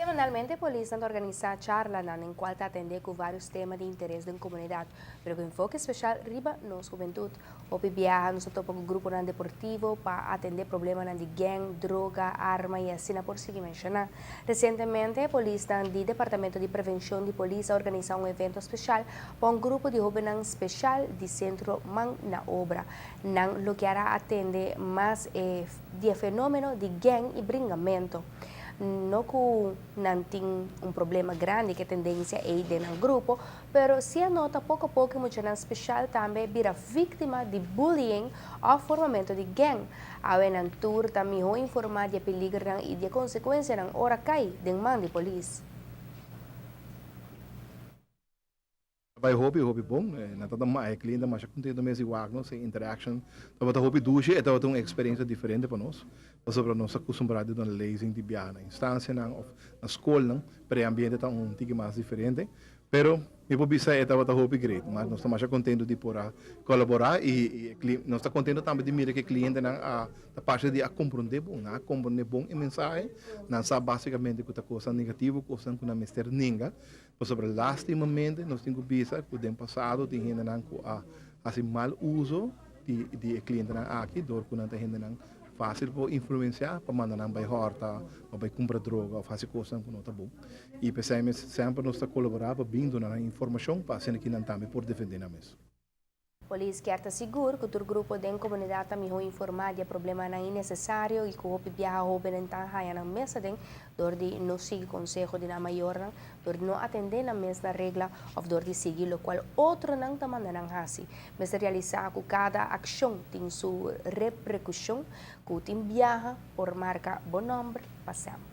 Semanalmente polisnan ta organisá charlanan den kual ta atendé ku vários tema di interes den komunidat, pero ku enfoke speshal riba nos hubentut. Hopi biaha nos ta topa ku gruponan deportivo pa atendé problemanan di gang, droga, arma i asina por sigui menshoná. Resientemente polisnan di Departamento di Prevenshon di Polis a organisá un evento speshal pa un grupo di hóbennan speshal di Sentro Man na Obra. Nan lo kier a atende mas e di e fenomeno di gang i bringamento. No ku nan tin un problema grandi ku e tendensia ei den nan grupo, pero si a nota poko poko e muchanan speshal tambe bira víktima di bullying òf formamentu di gang. Awe nan tur ta mihó informá di e peligernan i di e konsekuensianan ora kai den man di polis. A bai hopi hopi bon, nan tabata ma e cliente masha contento mes di wak nos, e interaction tabata hopi dushi, e tabata un experiencia diferente pa nos, pasobra nos a custumbra di duna lezing di biaha na instancianan of na scolnan, pero e ambiente ta un tiki mas diferente, pero mi por bisa e tabata hopi great, mas nos ta masha contento di por a colabora y e nos ta contento tambe di mira cu e clientenan a ta parce di a compronde bon, nan a compronde bon e mensahe, nan sa basicamente cu ta cosnan negativo, cosnan cu nan mester nenga. Pasobra lastimamente nos tin ku bisa ku den pasado tin hendenan ku a hasi mal uso di di e klientenan aki dor ku nan ta hendenan fásil por influensiá pa manda nan bai hòrta òf bai kumpra droga òf hasi kosnan ku no ta bon. I p'esei mes semper nos ta kolaborá pa bin duna nan informashon pa asina ki nan tambe por defendé nan mes. Polis kier ta sigur ku tur grupo den komunidat ta mihó informá di e problemanan innesesario i ku hopi biaha hóbennan ta haña nan mes aden dor di no sigui konseho di nan mayornan, dor di no atendé nan mes na regla òf dor di sigui lokual otronan ta manda nan hasi. Mester realisá ku kada akshon tin su reprekushon ku tin biaha por marka bo nòmber pa semper.